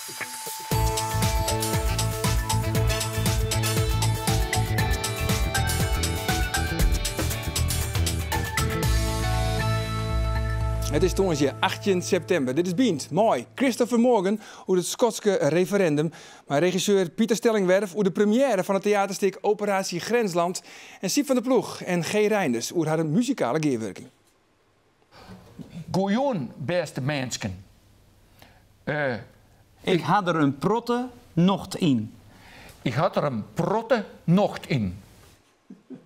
It is tongersdei 18 septimber. Dit is Bynt mei Christopher Morgan oer it Skotske referindum, mei regisseur Pieter Stellingwerf oer de premiêre fan it teaterstik Operatie Grensland en Syb van der Ploeg en Gé Reinders oer harren muzikale gearwurking. Goejûn, bêste minsken. Ik ha der in protte nocht yn. Ik ha der in protte nocht yn.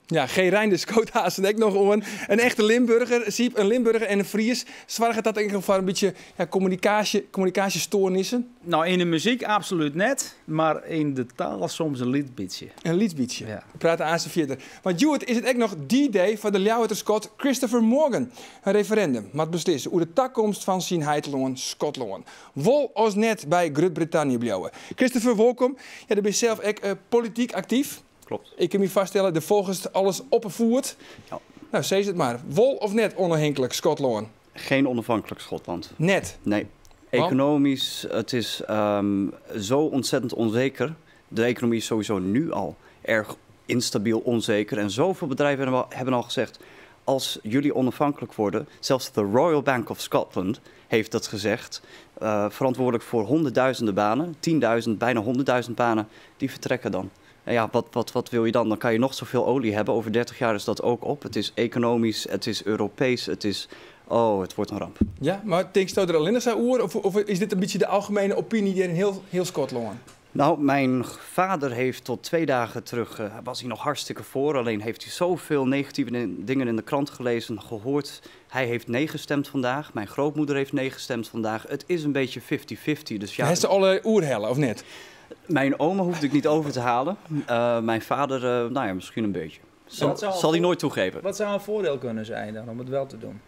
Ja, Gé Reinders skoot aansten ek noch oan. In echte Limburger, Syb, in Limburger en in Fries. Soarget dat ek foar in bytsje, ja, kommunikaasje, kommunikaasjestoarnissen? No, yn de muzyk absolút net, mar yn de taal soms in lyts bytsje. In lyts bytsje. Ja. We prate aansten fierder. Want hjoed is it ek noch D-Day foar de Ljouwerter Skot Christopher Morgan. In referindum moat beslisse oer de takomst fan syn heitelân Skotlân. Wol as net by Grut-Brittannië bliuwe. Christopher, wolkom. Ja, do bist sels ek polityk aktyf. Klopt. Ik kin my foarstelle, do folgest alles op 'e foet. Ja. No, sis it mar. Wol of net ûnôfhinklik Skotlân? Geen onafhankelijk Schotland. Net? Nee. Want? Economisch, het is zo ontzettend onzeker. De economie is sowieso nu al erg instabiel, onzeker. En zoveel bedrijven hebben al gezegd, als jullie onafhankelijk worden, zelfs de Royal Bank of Scotland heeft dat gezegd, verantwoordelijk voor honderdduizenden banen, 10.000, bijna 100.000 banen, die vertrekken dan. En ja, wat wil je dan? Dan kan je nog zoveel olie hebben. Over 30 jaar is dat ook op. Het is economisch, het is Europees, het is... Oh, het wordt een ramp. Ja, mar tinksto der allinnich sa oer? Of is dit in bytsje de algemiene opiny hjir yn hiel Skotlân? Nou, mijn vader heeft tot 2 dagen terug, was hij nog hartstikke voor. Alleen heeft hij zoveel negatieve dingen in de krant gelezen, gehoord. Hij heeft nee gestemd vandaag. Mijn grootmoeder heeft nee gestemd vandaag. Het is een beetje fifty-fifty. Dus ja, Hast se alle oerhelle, of net? Mijn oma hoefde ik niet over te halen. Mijn vader, nou ja, misschien een beetje. Zal Wat zou een hij nooit toegeven. Wat zou een voordeel kunnen zijn dan om het wel te doen?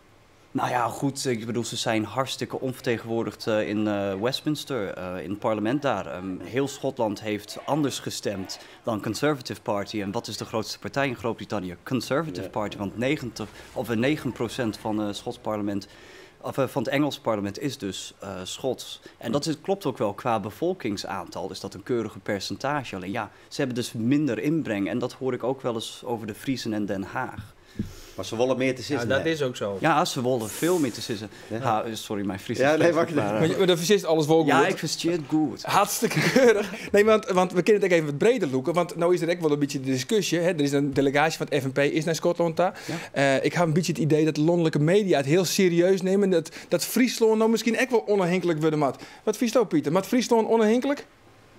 Nou ja, goed, ik bedoel, ze zijn hartstikke onvertegenwoordigd in Westminster, in het parlement daar. Heel Schotland heeft anders gestemd dan Conservative Party. En wat is de grootste partij in Groot-Brittannië? Conservative Party, want 90, of 9% van het Schots parlement, of van het Engels parlement is dus Schots. En dat klopt ook wel qua bevolkingsaantal, is dat een keurige percentage. Alleen ja, ze hebben dus minder inbreng en dat hoor ik ook wel eens over de Friezen en Den Haag. Maar ze willen meer te sissen, Ja, dat hè? is ook zo. Ja, ze willen veel meer te sissen. Ja. Ha, sorry, mijn Fries Ja, is nee, slecht, wacht maar, even. Maar dat verstist alles wel Ja, goed. ik versteer het goed. Hartstikke keurig. Nee, want we kunnen het ook even wat breder loeken. Want nou is er ook wel een beetje de discussie. Hè? Er is een delegatie van het FNP is naar Schotland daar. Ik heb een beetje het idee dat de landelijke media het heel serieus nemen. Dat Friesland nou misschien ook wel onafhankelijk worden moet. Wat vies dat, Pieter? Moet Friesland onafhankelijk?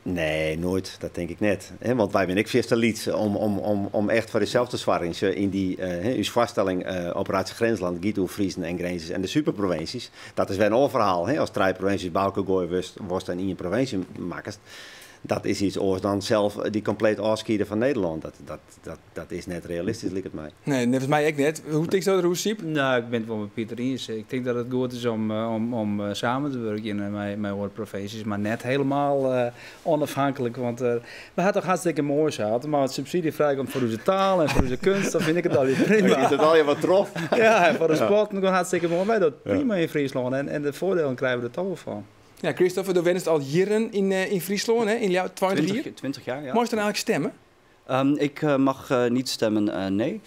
Nee, nooit. Dat denk ik net. Hè, want wij zijn ik veel te liet om echt voor jezelf te zwakken. In die hè, uw vaststelling Operatie Grensland, Guido, Friesen en Grenzen en de superprovincies. Dat is weer een ander verhaal. Hè? Als drie provincies bij elkaar gooien, worst en in je provincie maken. Dat is iets oors dan zelf die compleet afskieden van Nederland. Dat is net realistisch, lijkt het mij. Nee, volgens mij ook net. Hoe denk je dat, hoe Syb? Nou, ik ben het wel met Pieter eens. Ik denk dat het goed is om samen te werken in mijn provincies, maar net helemaal onafhankelijk. Want we hadden toch hartstikke mooi gehad, maar het subsidie vrijkomt voor onze taal en voor onze kunst, dan vind ik het alweer prima. Is het al je wat trof? Ja, en voor de sport nog hartstikke mooi. Wij doen het prima in Friesland en de voordelen krijgen we er toch wel van. Ja, Christopher, du wennest al jierren in Friesland, hè? In jouw 20 jaar? 20 jaar, ja. Mag je dan eigenlijk stemmen? Ik mag niet stemmen, nee.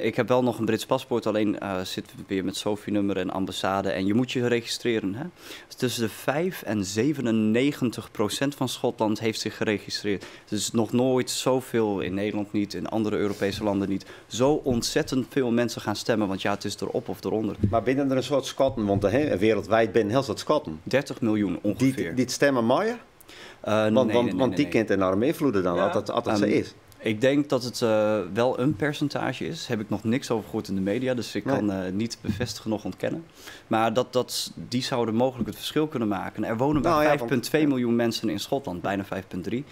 Ik heb wel nog een Brits paspoort, alleen zit weer met SOFI-nummer en ambassade. En je moet je registreren. Hè? Dus tussen de 5 en 97% van Schotland heeft zich geregistreerd. Dus nog nooit zoveel, in Nederland niet, in andere Europese landen niet, zo ontzettend veel mensen gaan stemmen. Want ja, het is erop of eronder. Maar binnen er een soort Schotten, want hè, wereldwijd binnen heel soort Schotten. 30 miljoen ongeveer. Die stemmen mooier? Nee, Want nee, nee, nee, die nee. kent enorm invloeden dan, als dat zo is. Ik denk dat het wel een percentage is. Heb ik nog niks over gehoord in de media, dus ik kan niet bevestigen noch ontkennen. Maar die zouden mogelijk het verschil kunnen maken. Er wonen maar 5,2 miljoen mensen in Schotland, bijna 5,3.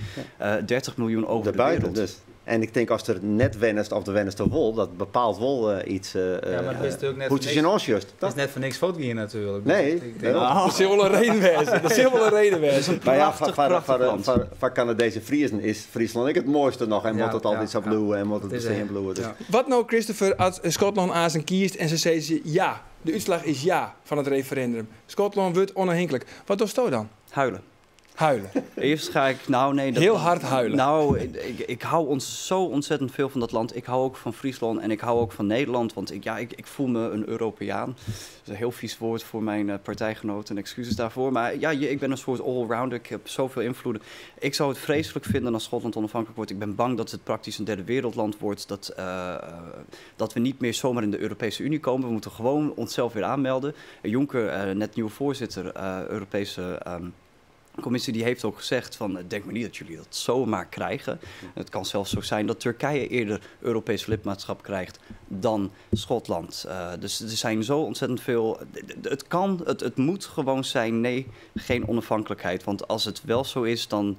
30 miljoen over De de buiten, wereld. Dus. En ik denk als er net wennest of de wennest de wol, dat bepaalt wel iets, Ja, maar het is natuurlijk net hoe voor het is niks in ons juist, Het is net voor niks fout hier natuurlijk. Nee, Dus ik denk daarom. Dat zal wel een reden wezen. Dat zal wel een reden wezen. Het is een Maar ja, prachtig, prachtig land. van Canadese Friesen is Friesland ik het mooiste nog. En wordt het altijd zo bloeien en wordt het Het is zo echt bloeien. Dus. ja. Wat nou, Christopher, als Schotland aan zijn kiest en ze zeggen ja, de uitslag is ja van het referendum. Schotland wordt onafhankelijk. Wat doe je dan? Huilen. Huilen. Eerst ga ik, nou nee. Heel hard huilen. Nou, ik hou ons zo ontzettend veel van dat land. Ik hou ook van Friesland en ik hou ook van Nederland. Want ik, ja, ik voel me een Europeaan. Dat is een heel vies woord voor mijn partijgenoten en excuses daarvoor. Maar ja, ik ben een soort allrounder. Ik heb zoveel invloeden. Ik zou het vreselijk vinden als Schotland onafhankelijk wordt. Ik ben bang dat het praktisch een derde wereldland wordt. Dat we niet meer zomaar in de Europese Unie komen. We moeten gewoon onszelf weer aanmelden. Juncker, net nieuwe voorzitter Europese Commissie, die heeft ook gezegd van denk maar niet dat jullie dat zomaar krijgen. Het kan zelfs zo zijn dat Turkije eerder Europees lidmaatschap krijgt dan Schotland. Dus er zijn zo ontzettend veel. Het kan, het moet gewoon zijn, nee, geen onafhankelijkheid. Want als het wel zo is, dan,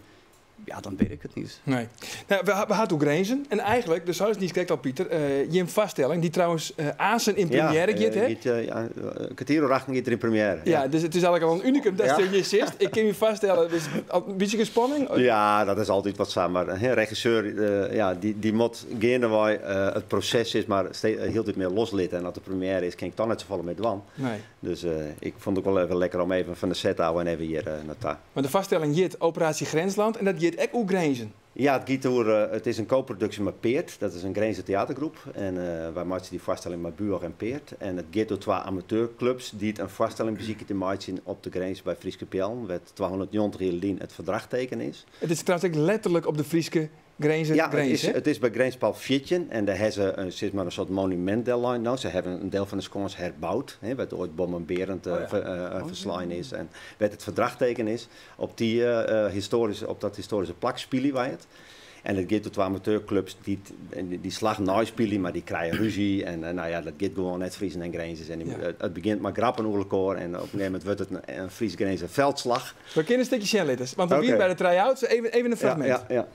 ja, dan weet ik het niet. Nee. Nou, we hadden ook grenzen. En eigenlijk, dus zou het niet correct al, Pieter, Jim Vaststelling, die trouwens aanzien in première Ja, gaat, hè? Ja, kwartier acht gaat er in première. Ja, dus het is eigenlijk al een unicum dat je zit. Ik kan je vaststellen, dus al een beetje gespanning? Ja, dat is altijd wat samen. Maar een regisseur, ja, die moet gaandeweg het proces is, maar heel tijd meer loslitten. En als de première is, kan ik dan net zo vallen met dwan. Nee. Dus ik vond het ook wel even lekker om even van de set te houden en even hier naar daar. Maar de vaststelling jit Operatie Grensland en dat jit ook oer Grenzen. Ja, het gaat over, het is een co-productie met Peert. Dat is een Grenzen theatergroep. En wij maken die vaststelling met Buog en Peert. En het gaat door twee amateurclubs die het een vaststelling bezieken te maken op de grens bij Frieske Peallen, waar 290 jaar geleden het verdrag teken is. Het is trouwens ook letterlijk op de Frieske grenzen. Ja, grens, hè? het is bij Grenspaal Viertjen en daar hebben ze een, zeg maar, een soort monument nou, ze hebben een deel van de schans herbouwd, hè, wat ooit bombarderend verslaan is en wat het verdragteken is. Op dat historische plak spelen wij het. En het gaat door twee amateurclubs die slag nooit spelen, maar die krijgen ruzie. En nou ja, dat gaat gewoon net Friesen en Grenzen. En het begint maar grappen over elkaar en op een gegeven moment wordt het een Fries Grenzen veldslag. We kunnen een stukje Sjenlitters, want we okay. bij de try-outs. Even een fragment. Ja.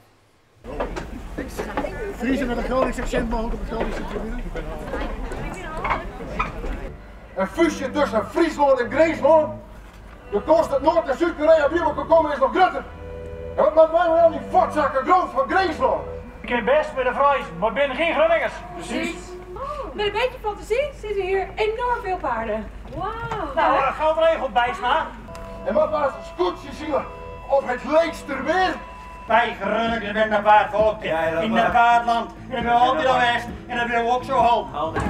Friesen met een Gronings accent mag ook op de Groningse tribune. Een fusie tussen Friesland en Greensland. De kost dat Noord- en Zuid-Korea bij elkaar komen is nog groter. En wat maakt wij wel die fortzakken groot van Greensland? Ik ken best met de Friesen, maar ik ben geen Groningers. Precies. Oh, met een beetje fantasie zitten hier enorm veel paarden. Wauw. Nou, geld regelt Bijsma. En wat was het scootje zien op het Leekstermeer? Wij Groningers zijn een paar volkje in een paardland. En dat willen we altijd al west en dat willen we ook zo houden.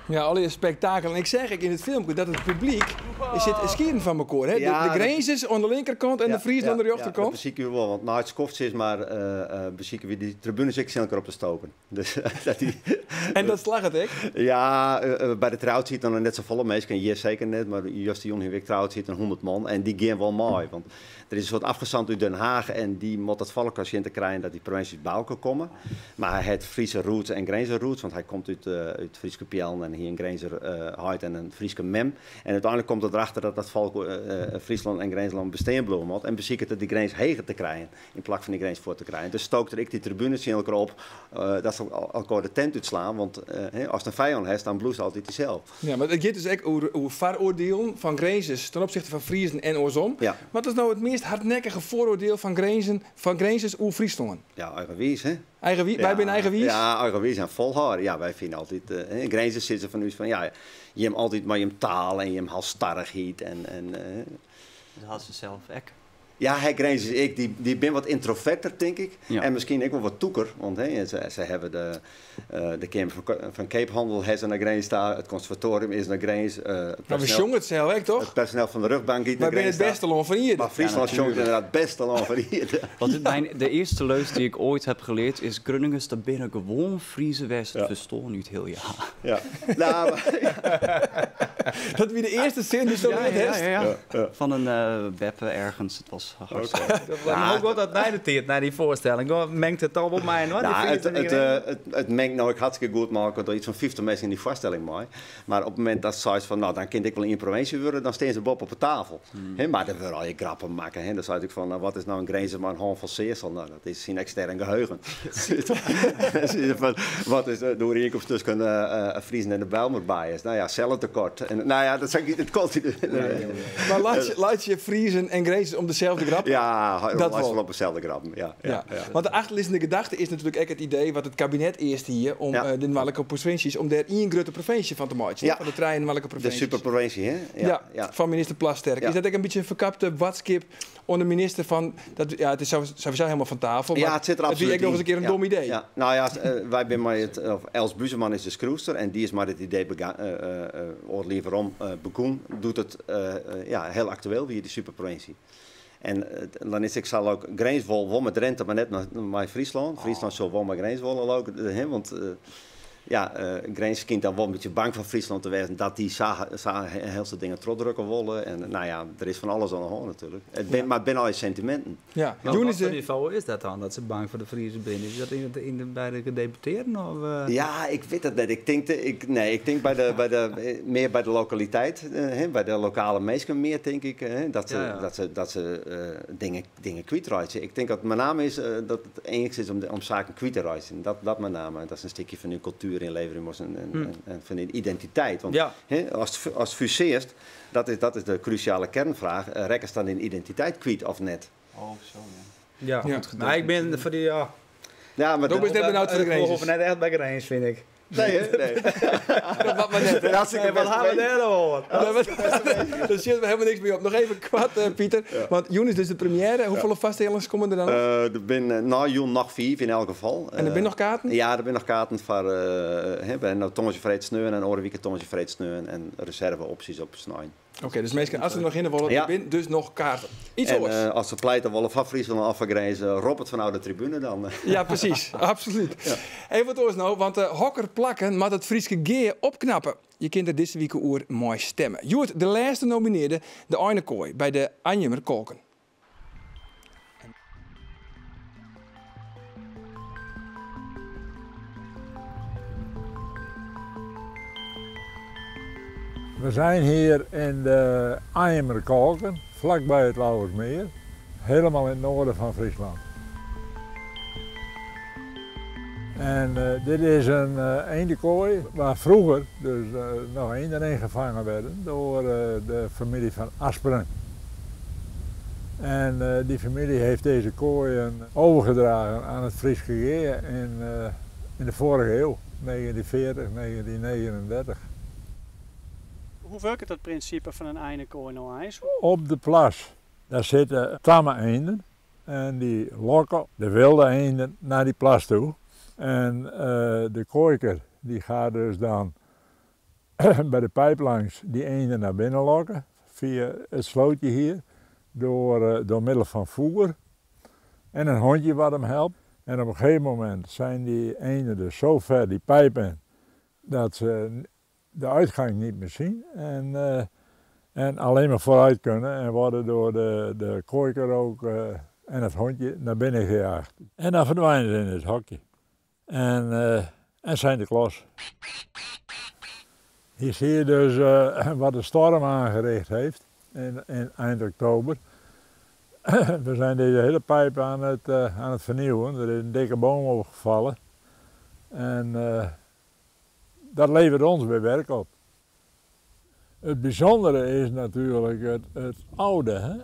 Ja, alle spektakel. En ik zeg ik in het filmpje dat het publiek zit schieren van elkaar. Hè? Ja, De dat Grenzers aan de linkerkant en de Friesen aan de rechterkant. Ja, dat bezieken we wel, want na het skoft is maar bezieken we die tribunes ik elkaar op te stoken. Dus, dat die, en dat slag het, hè? Ja, bij de trouw zit dan net zo volle mensen, hier zeker net, maar juist die jongen trouwt zit een 100 man en die gaan wel mooi. Want er is een soort afgezant uit Den Haag en die moet dat volk als je te krijgen dat die provincies bij elkaar komen. Maar hij heeft Friese roots en Grenzer roots, want hij komt uit Frieske Peallen en hier een Grenzer huid en een Frieske mem. En uiteindelijk komt het erachter dat dat volk Friesland en Grensland bestaan blijven moet en beziekert het die grens hegen te krijgen in plaats van die grens voor te krijgen. Dus stookt er ik die tribunes in elkaar op dat ze elkaar de tent uitslaan, want als het een vijand heeft, dan bloest altijd diezelfde. Ja, maar het gaat dus echt over vooroordelen van Grenzers ten opzichte van Friesen en andersom. Ja. Wat is nou het meest hardnekkige vooroordeel van Grenzers over Friesland? Ja, eigenwijs, hè? Eigen wie? Wij zijn eigenwijs? Ja, eigenwijs en volhouden. Ja, wij vinden altijd... Grenzers zitten van u van, ja, je hebt altijd maar je taal en je hebt halstarrigheid en Dat had ze zelf ook. Ja, hij Grenzers, ik, die ben wat introverter, denk ik. Ja. En misschien ook wel wat toeker. Want hè, ze hebben de Kamer van Keephandel heeft naar Grens daar. Het conservatorium is naar Grens. Maar we zongen het zelf, hè, toch? Het personeel van de rugbank gaat naar Maar ben Grens het beste land van hier. Maar Friesland Ja, zongt inderdaad het beste land van hier. Want de eerste leus die ik ooit heb geleerd is Gruningers, daar binnen gewoon Friese West. Het verstaan niet heel jaar. Ja. Nou, maar, Dat wie de eerste zin die zo net heeft. Ja. Van een beppe ergens. Het was hartstikke. Dat lijkt me ook wel dat mij noteert naar die voorstelling. Hoor. Mengt het al op mij? Hoor, Nou, die Friesen en het mengt nou ik hartstikke goed, maar ik had er iets van 50 mensen in die voorstelling mee. Maar op het moment dat ze zei van, nou, dan kan ik wel in provincie worden, dan staan ze boven op de tafel. He, maar dan wil al je grappen maken. He. Dan zei ik van, nou, wat is nou een grenzen maar een handvol zeersel? Nou, dat is zijn extern geheugen. Van, wat is de overeenkomst tussen Friesen en de Bijlmerbias? Nou ja, cellentekort. En, nou ja, dat zeg ik niet, het komt niet. Maar laat je Friesen en Grenzers om dezelfde deselde grap? Ja, Dat last wol. wol op deselde grappen. Ja, ja, ja. Want de achterlizzende gedachte is natuerlik ek it idee wat it kabinet earst hie om de noardlike provinsjes, om dêr ien grutte provinsje fan te meitsjen. Fan de trije noardlike De provinsjes. superprovinsje, hè? Ja, fan minister Plasterk. Is dat ek in bytsje in ferkapte boadskip oan de minister fan dat, ja, it is sowieso helemaal fan tafel, Ja, mar it sit der it wie absolút ek noch yn. ris in kear in dom idee. Ja. Nou ja, wy binne mei it, of Els Buzeman is de skriuwster en dy is mei dit idee oardel jier werom begûn, doe't it ja, hiel aktueel wie, dy superprovinsje. En dan is ik sal ook Grins wol mei Drinte, mar net mei Fryslân. Fryslân sil wol mei Grins wolle ook, hè, want Grins skynt dan wol in bytsje bang foar Fryslân te wêzen dat dy sa hiel soad dingen trochdrukke wolle. En nou ja, der is fan alles oan de hân natuerlik. It bin, mar it binne allegear sentiminten. Maar Joen wat is foar de nivo is dat dan, dat se bang foar de Friezen binne? Is dat by de gedeputearden? Of? Ja, ik wit it net. Ik tink, de, ik, nee, ik tink by de, by de, mear by de lokaliteit, hè, by de lokale minsken mear, tink ik, hè, dat se, dat se, dat se dingen kwytreitsje. Ik tink dat mei name is, dat it eangst is om saken kwyt te reitsjen. Dat mei name. Dat is in stikje fan hun kultuer ynleverje moast en fan hun identiteit. Want, hè, as fusearst, dat is de krúsjale kernfraach. Rekkest dan dyn identiteit kwyt of net? Oh, zo, ja. Ja. Ja. Goed gedaan. Maar ik ben voor die, ja. Ja, maar Dat dat is net benauwd voor de Ik Grins. hoef net echt bij Grins, vind ik. Nee, hè? Nee. Dat wat maar net, hè? Hartstikke Nee, wat best gaan we mee. daar nou over? Ja, maar daar zit helemaal niks meer op. Nog even kwart, Pieter. Want juni is dus de première. Hoeveel vaststellingen komen er dan nog? Er zijn, na juni nog 5 in elk geval. En er zijn nog kaarten? Ja, er zijn nog kaarten voor, hè, we hebben nou Tongetje Vreed Sneun en Orewieke Tongetje Vreed Sneun en reserveopties op Sneun. Oké, dus meestal als ze nog in willen, er zijn dus nog kaarten. Iets En, anders. als ze pleiten willen van Friesland of van Grijs, roep het vanuit de tribune dan. Ja, precies. Absoluut. Even wat oors nou, want hokker plakken moet het Frieske geer opknappen. Je kunt er deze week oer mooi stemmen. Joert, de laatste nomineerde, de Einekooi bij de Anjumer Kolken. We zijn hier in de Anjumerkolken, vlakbij het Lauwersmeer, helemaal in het noorden van Friesland. En dit is een eendenkooi waar vroeger dus nog eenden in gevangen werden door de familie van Asperen. En die familie heeft deze kooien overgedragen aan het Fryske Gea in de vorige eeuw, 1940, 1939. Hoe werkt dat principe van een eindekooi nou eens? Op de plas, daar zitten tamme eenden en die lokken de wilde eenden naar die plas toe. En de kooiker die gaat dus dan bij de pijp langs die eenden naar binnen lokken, via het slootje hier, door middel van voer en een hondje wat hem helpt. En op een gegeven moment zijn die eenden dus zo ver die pijp in dat ze de uitgang niet meer zien en alleen maar vooruit kunnen en worden door de kooiker ook en het hondje naar binnen gejaagd. En dan verdwijnen ze in het hokje en zijn de klos. Hier zie je dus wat de storm aangericht heeft in eind oktober. We zijn deze hele pijp aan het vernieuwen. Er is een dikke boom opgevallen en dat levert ons weer werk op. Het bijzondere is natuurlijk het oude. Hè?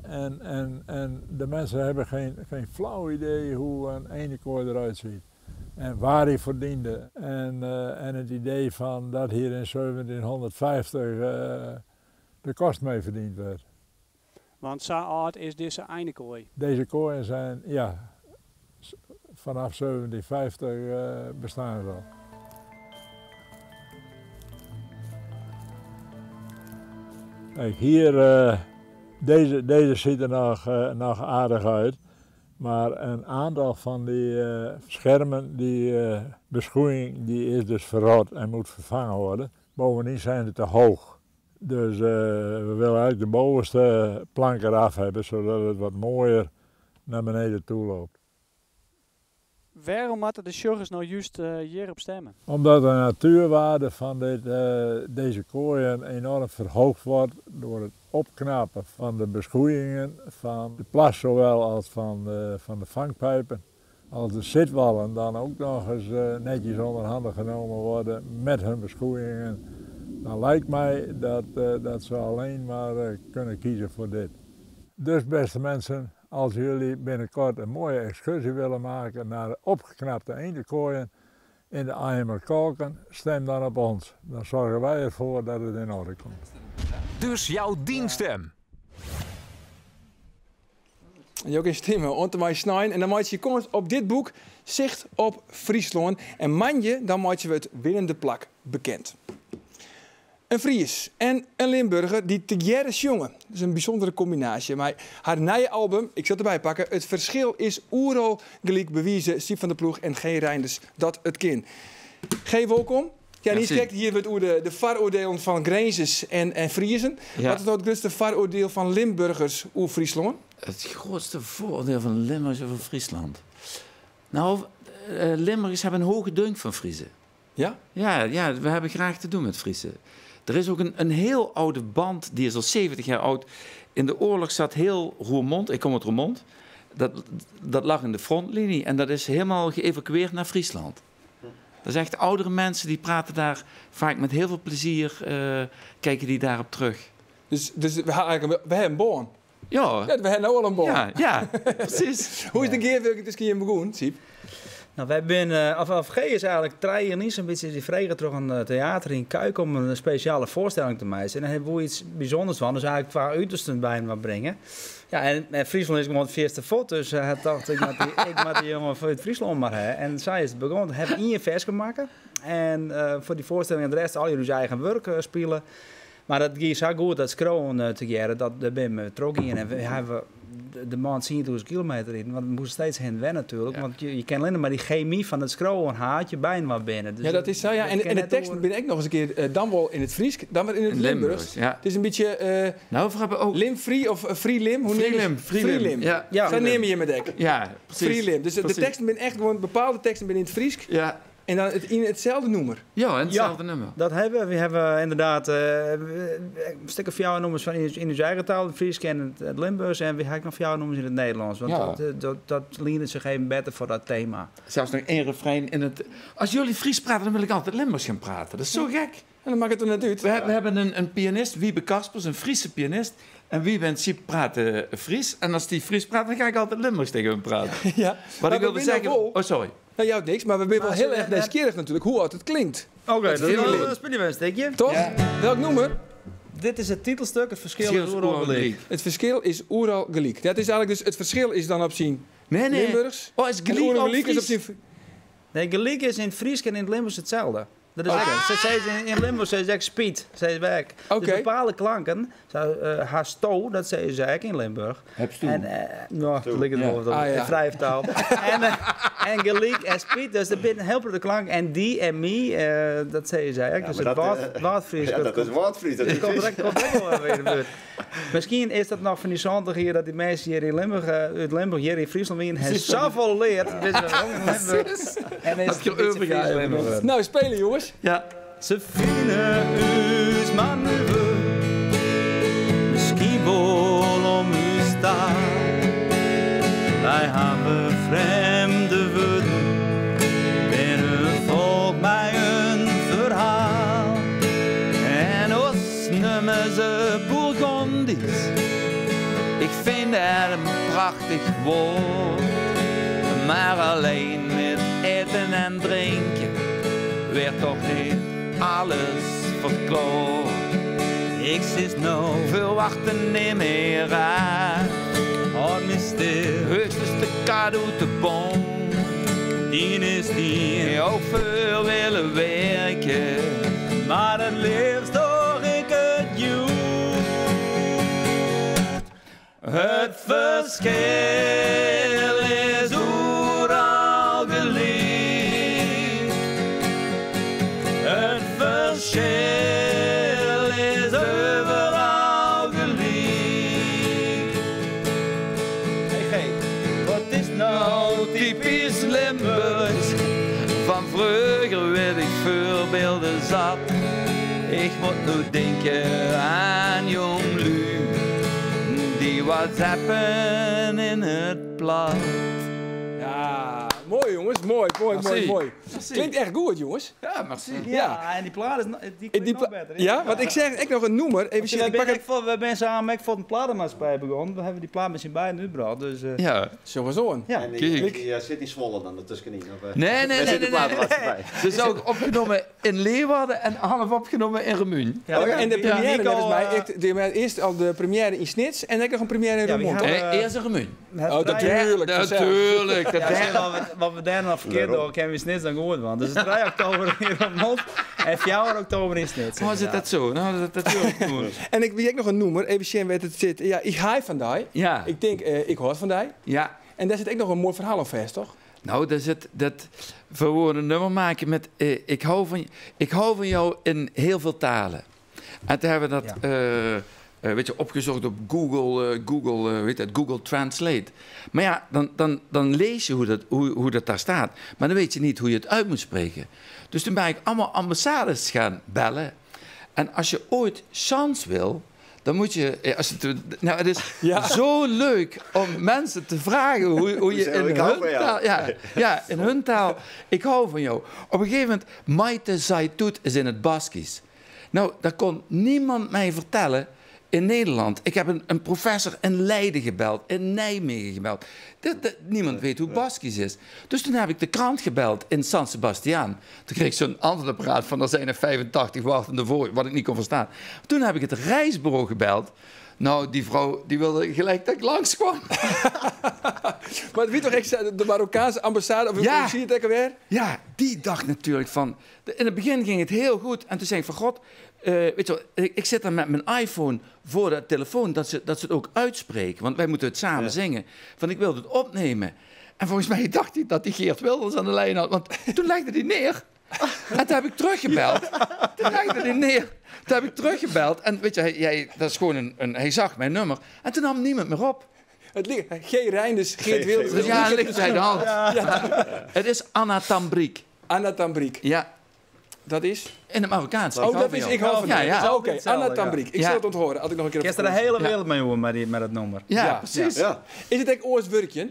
En de mensen hebben geen flauw idee hoe een eendenkooi eruit ziet. En waar hij voor diende. En het idee van dat hier in 1750 de kost mee verdiend werd. Want zo oud is deze eendenkooi? Deze kooien zijn, ja, vanaf 1750 bestaan ze al. Kijk, hier, deze ziet er nog aardig uit. Maar een aantal van die schermen, die beschoeiing, die is dus verrot en moet vervangen worden. Bovendien zijn ze te hoog. Dus we willen eigenlijk de bovenste plank eraf hebben, zodat het wat mooier naar beneden toe loopt. Waarom moeten de sjoggers nou juist hierop stemmen? Omdat de natuurwaarde van deze kooien enorm verhoogd wordt door het opknappen van de beschoeiingen, van de plas zowel als van de vangpijpen. Als de zitwallen dan ook nog eens netjes onder handen genomen worden met hun beschoeiingen, dan lijkt mij dat ze alleen maar kunnen kiezen voor dit. Dus beste mensen, Als jullie binnenkort een mooie excursie willen maken naar de opgeknapte eendenkooien in de Aaimer Kolken, stem dan op ons. Dan zorgen wij ervoor dat het in orde komt. Dus jou dyn stim. Jo kinne stimme oant en mei snein en dan meitsje je kâns op dit boek Sicht op Fryslân. En moandei dan meitsje we it winnende plak bekend. In Fries en in Limburger dy't tegearre sjonge. Dat is in bysûndere kombinaasje. Mei har nije album, ik sil it derby pakke, It ferskil is oeral gelyk bewize Syb van der Ploeg en Gé Reinders dat it kin. Gé, wolkom. Ja, niiskrekt hiene we it oer de foaroardielen fan Grinzers en Friezen. Wat is no it grutste foaroardiel fan Limburgers oer Fryslân? It grutste foaroardiel fan Limburgers oer Fryslân? No, Limburgers hawwe in hoge dunk fan Friezen. Ja? Ja, ja, we hebben graag te doen met Friezen. Er is ook een heel oude band, die is al 70 jaar oud. In de oorlog zat heel Roermond, ik kom uit Roermond, dat lag in de frontlinie en dat is helemaal geëvacueerd naar Friesland. Dat is echt oudere mensen die praten daar vaak met heel veel plezier, kijken die daarop terug. Dus we ha eigenlijk, we ha in bân. Ja. Ja, we ha no al in bân. Ja, ja, precies. Hoe is de gearwurking tusken jim begûn, Syb? No, wy binne, of Gé is eigenlik 3 jier lyn sa'n bytsje is hy frege troch in teater yn Cuijk om in spesjale foarstelling te meitsjen. En hy woe iets bysûnders dwaan, dus eigenlik twa utersten byinoar bringe. Ja, en Fryslân is gewoan it fierste fuort, dus hy tocht, ik moat dy jonge út Fryslân mar ha. En sa is it begûn. Hy hat ien ferske makke en foar dy foarstelling en de rest allegear ús eigen wurk spile. Mar dat gie sa goed, dat skriuwen tegearre, dat dêr binne we trochgien. En we hawwe de man 10.000 kilometer riden, want we moasten steeds hinne en wer natuerlik. Want je kinne allinne mar dy chemy fan it skriuwen ha as je byinoar binne. Dus Ja, dat is sa, ja. dat En kin de net teksten oer. binne ek noch ris in kear dan wol yn it Frysk, dan wer yn it In Limburgs. Limburgs, ja. It is in bytsje Nou, we hawwe ook Limfry of Frylim, hoe neame je Frylim, Frylim. Frylim. Ja. Ja. Sa neame jim it ek. Ja, precies. Frylim. Dus de Precies. teksten binne echt gewoan, bepaalde teksten binne yn it Frysk. Ja. En dan yn itselde nûmer. Ja, yn itselde Ja, nûmer. dat hawwe we. We hawwe ynderdaad in stik of fjouwer nûmers fan yn ús eigen taal, it Frysk en it Limburgs. En we hawwe ek noch fjouwer nûmers yn it Nederlânsk. Want dat liende sich even better foar dat tema. Sels noch ien refrein yn it... As jullie Fries prate, dan wol ik altyd Limburgs gean praten. Dat is sa gek. En dan makket it der net út. We hawwe in pianist, Wiebe Kaspers, in Fryske pianist. En Wiebe en Syb prate Fries. En as dy Fries praat, dan ga ik altyd Limburgs tsjin him praten. Wat Maar ik we wilde binne zeggen... wol Oh, sorry. Nou, jout niks, mar we binne wol Maar hiel ze erch nijsgjirrich natuerlik hoe oft it klinkt. Oké, Het Frylim. dan spylje we in stikje. Toch? Ja. Welk nûmer? Dit is it titelstik, it ferskil Ferskil is is oeral oeral gelyk. gelyk. It ferskil is oeral gelyk. Dat is eigenlik dus, it ferskil is dan op syn Nee, nee. Limburgs. Oh, is En gelyk oeral op gelyk is op Fries? syn Nee, gelyk is yn it Frysk en yn it Limburgs itselde. Dat is Oké. ek, se sizze yn Limburg sizze se ek spyt, sizze we ek. Oké. Dus bepaalde klanken, sa, hasto, dat sizze se ek yn Limburg. Hebsto. En, no, dat liket wol wat op, Ah, ja. frije taal. En gelyk en spyt, dus der binne in hiel protte klanken. En dy en my, dat sizze se ek. Ja, Dus mar it dat, Waadfrysk, ja, dat dat is komt Waadfrysk, dat is komt Frysk. komt ek wol even yn de buert. Miskien is dat noch fan dy 70 jier dat dy minsken hjir yn Limburg, út Limburg hjir yn Fryslân wienen, ha safolle leard. Dus we wûnen yn Limburg. En is Had it je in bytsje overgehouden. Fries Limburg wurden. Nou, spelen jongens. Ja. Se fine ús mar nuver, miskien wol om ús taal. Wy hawwe frjemde wurden, binne in folk mei in ferhaal. En ons neame se Bourgondisch. Ik fyn dat in prachtich woord. Mar allinne mei iten en drinken wurdt dochs net alles ferklearre. Ik sis no, Ferwacht net mear raar. hâld my stil. Heechstens de kat út de beam. Dien is dien, Ook foar wille werke. mar it leafst doch ik it hjoed. It ferskil is oeral gelyk. It ferskil is oeral gelyk. Hey Gé, wat is no Nou, typysk Limburgs. Fan froeger wit ik foarbylden sat. Ik moat no tinke oan jongelju dy't whatsappen yn it plat. Ja, moai. Moai jonges, moai, moai, moai, Merci. moai. Merci. Klinkt echt goed jonges. Ja, merci. Ja, en die plaat is die klinkt Die nog beter. Ja, want ik zeg ik nog een noemer. Even zien, We ik pak zijn het. we zijn samen ook voor een platenmaatschappij begonnen. We hebben die plaat met z'n beiden uitgebracht. Dus, Ja. Sowieso. Ja. En die, Kijk. die zit in Zwolle dan ertussenin. Of, Nee, nee, daar nee, zit de nee, nee. platenmaatschappij. Ze is ook opgenomen in Leeuwarden en half opgenomen in Remun. Ja, Oh, en de die- première, Nico, volgens mij. Maar eerst al de première in Snits en dan nog een première in Ja, we Roermond. gaan- toch? Nee, eerst in Remun. het Oh, natuurlijk. vanzelf. Natuurlijk. Dat Ja, zie je wat we, wat we daar nog verkeerd Waarom? doen, kennen we Snits dan goed van. Dus 3 oktober in Roermond en 4 oktober in Snits. Oh, zit dat zo? Nou, dat natuurlijk goed. En ik wie ik nog een noemer, even zien weet het zit. Ja, ik haai van die. Ja. Ik denk, ik hoor van die. Ja. En daar zit ook nog een mooi verhaal aan vast, toch? Nou, daar zit dat we een nummer maken met ik hou van jou in heel veel talen. En toen hebben we dat weet je, opgezocht op Google, weet dat, Google Translate. Maar ja, dan lees je hoe dat daar staat. Maar dan weet je niet hoe je het uit moet spreken. Dus toen ben ik allemaal ambassades gaan bellen. En als je ooit chance wil, dan moet je... Als je nou, het is zo leuk om mensen te vragen hoe je in Ik hou hun van jou. taal... Ja, ja, in hun taal. Ik hou van jou. Op een gegeven moment, Maite Zaitut is in het Baskisch. Nou, dat kon niemand mij vertellen in Nederland. Ik heb een professor in Leiden gebeld, in Nijmegen gebeld. Niemand weet hoe Baskisch is. Dus toen heb ik de krant gebeld in San Sebastian. Toen kreeg ik zo'n antwoordapparaat van er zijn er 85 wachtende voor, wat ik niet kon verstaan. Toen heb ik het reisbureau gebeld. Nou, die vrouw die wilde gelijk dat ik langskwam. Maar het wie toch echt de Marokkaanse ambassade, of Ja. hoe zie je het ook alweer? Ja, die dacht natuurlijk van... In het begin ging het heel goed. En toen zei ik van god, weet je wel, ik zit dan met mijn iPhone voor de telefoon... dat ze het ook uitspreken, want wij moeten het samen zingen. Van ik wilde het opnemen. En volgens mij dacht hij dat hij Geert Wilders aan de lijn had. Want toen legde hij neer. En toen heb ik teruggebeld. Toen legde hij neer. Toen heb ik teruggebeld. En weet je, hij, dat is gewoon hij zag mijn nummer. En toen nam niemand meer op. Het ligt, G. Reinders, Geert Wilders. Dus ja, het ligt bij de hand. Het is Anna Tambriek. Anna Tambriek. Ja. Dat is? In het Marokkaans. Oh, dat is ik hou van Ja, jou. ja. Oké, Anna Tambriek. Ik zal het onthoren. Had ik nog een keer Ik op heb er de hele vakantie. wereld mee hoor, met dat nummer. Ja, precies. Ja. Is het echt oors werkje?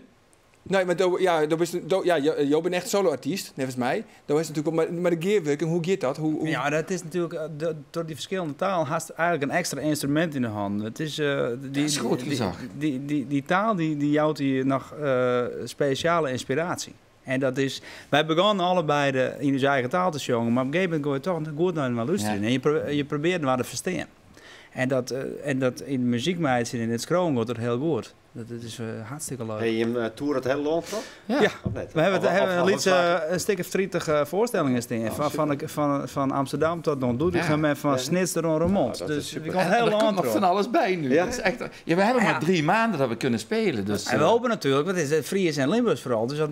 Nee, maar do, ja, do is, do, ja, jo bent echt solo-artiest, net als mij. Dat is natuurlijk ook, maar de gearwerking, hoe gaat dat? Hoe... Ja, dat is natuurlijk door die verschillende talen haast eigenlijk een extra instrument in de hand. Het is, die, is goed gezag. Die taal die jouwt hier nog speciale inspiratie. En dat is, wij begonnen allebei in onze eigen taal te zongen, maar op een gegeven moment ga je toch goed naar hem luisteren. Ja. En je probeert maar te verstaan. En dat in de muziekmeisje en in het schroom wordt het heel goed. Dat is hartstikke leuk. Hey, je toert het hele land toch? Ja. Of net? We hebben, Of een liedje, vaak? een stuk of 30 voorstellingen staan. Oh, van Amsterdam tot Don Doetinchem en van Ja. Snits tot Roermond. Oh, dat is Dus super. we komen En heel er komt land nog erop. van alles bij nu. Ja. Dat is echt, ja, we hebben maar 3 maanden dat we kunnen spelen. Dus, En we hopen natuurlijk, want het is het Fries en Limburgs vooral, dus dat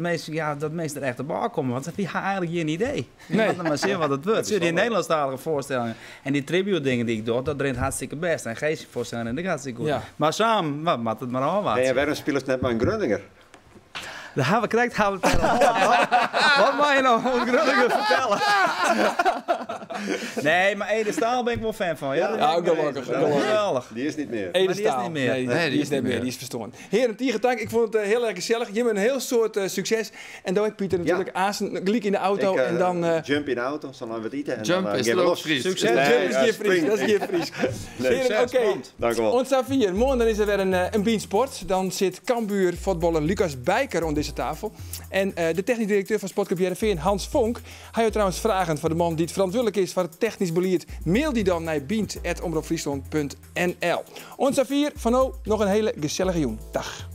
meesten er echt op aankomen. Want die hebben eigenlijk geen idee. Nee. Nee. Maar zien wat het wordt. Zie je die Nederlandstalige voorstellingen en die tribute dingen die ik doe, dat rent hartstikke best. En Geesje voorstellingen, dat gaat hartstikke goed. Ja. Maar samen, wat maakt het maar al wat. Nee, en waarom spelen ze net maar een Groninger? Daar hebben we krijgt, hebben we het Wat mag je nou van Groningen vertellen? Nee, maar Ede Staal ben ik wel fan van. Ja, dat Ja, ben ik ook mee gelukkig, eens. gelukkig. Geweldig. Die is niet meer. Ede Maar die is Staal. niet meer. Nee, Nee, die is niet meer. Die is verstoord. Heren, Tiger Tank, ik vond het heel erg gezellig. Je hebt een heel soort succes. En dan ik Pieter natuurlijk Azen, gliek in de auto Ik, en dan... jump in de auto, dan gaan we het eten. En Jump dan, is gaan we leuk, los. Fries. Succes. Nee, Jump is ja, geen Fries, spring. dat is geen Fries. Nee. Heren, Succes, oké. want. Dank u wel. Ons vier. Morgen dan is er weer een Bean Sport. Dan zit Cambuur voetballer Lucas Bijker om deze tafel. En de technisch directeur van Sportclub Heerenveen, Hans Vonk. Hij heeft trouwens vragen voor de man die het verantwoordelijk is voor het technisch beleid. Mail die dan naar bynt@omroepfriesland.nl. Ons vier, van O, nog een hele gezellige joen. Dag.